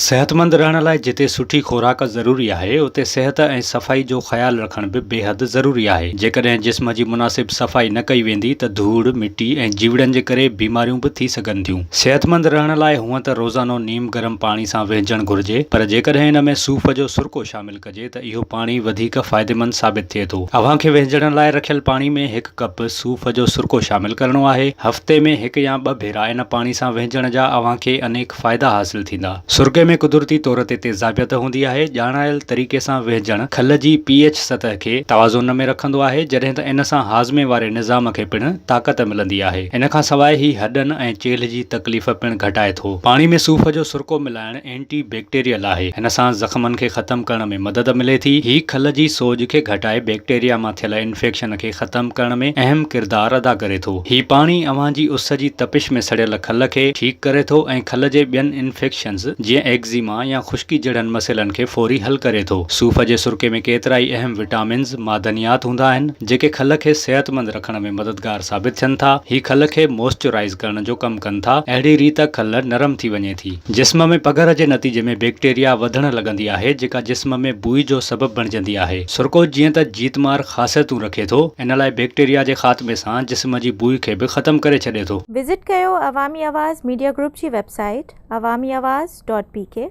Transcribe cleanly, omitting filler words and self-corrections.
صحتمند رهڻ لاء جتي سٺي خوراڪ ضروري آهي، اتي صحت ۽ صفائي جو خيال رکڻ به بيحد ضروري آهي. جيڪڏهن جسم جي مناسب صفائي نه ڪئي ويندي ته ڌوڙ، مٽي ۽ جيوڙن جي ڪري بيماريون به ٿي سگهن ٿيون. صحتمند رهڻ لاء هونئن ته روزانو نيم گرم پاڻي سان وهنجڻ گهرجي، پر جيڪڏهن ان ۾ صوف جو سرڪو شامل ڪجي ته اهو پاڻي وڌيڪ فائديمند ثابت ٿئي ٿو. اوهان کي وهنجڻ لاء رکيل پاڻي ۾ هڪ ڪپ صوف جو سرڪو شامل ڪرڻو آهي. هفتي ۾ هڪ يا ٻه ڀيرا ان پاڻي سان وهنجڻ جا اوهان کي انيڪ فائدا حاصل ٿيندا. سرڪي ۾ قدرتي طور تي تيزابيت هوندي آهي، ڄاڻايل طريقي سان وهنجڻ کل جي پي ايڇ سطح کي توازن ۾ رکندو آهي، جڏهن ته ان سان هاضمي واري نظام کي پڻ طاقت ملندي آهي. ان کان سواء هي هڏن ۽ چيلهه جي تڪليف پڻ گهٽائي ٿو. پاڻي ۾ صوف جو سرڪو ملائڻ اينٽي بيڪٽيريل آهي، هن سان زخمن کي ختم ڪرڻ ۾ مدد ملي ٿي. هي کل جي سوڄ کي گهٽائي بيڪٽيريا مان ٿيل انفيڪشن کي ختم ڪرڻ ۾ اهم ڪردار ادا ڪري ٿو. هي پاڻي اوهان جي اس جي تپش ۾ سڙيل کل کي ٺيڪ ڪري ٿو ۽ کل جي ٻين انفيڪشنز جيئن ايگزيما يا خشڪي جهڙن مسئلن کي فوري حل ڪري ٿو. صوف جي سرڪي ۾ ڪيترائي اهم وٽامنز، معدنيات هوندا آهن، جيڪي کل کي صحتمند رکڻ ۾ مددگار ثابت ٿين ٿا. هي کل کي موئسچرائيز ڪرڻ جو ڪم ڪن ٿا. اهڙي ريت کل نرم ٿي وڃي ٿي. جسم ۾ پگهر جي نتيجي ۾ بيڪٽيريا وڌڻ لڳندي آهي، جيڪا جسم ۾ بوء جو سبب بڻجندي آهي. سرڪو جيئن ته جيتمار خاصيتون رکي ٿو، ان لاء بيڪٽيريا جي خاتمي سان جسم جي بوء کي به ختم ڪري ڇڏي ٿو. وزٽ ڪيو عوامي آواز ميڊيا گروپ جي website Awami Awaz dot P K.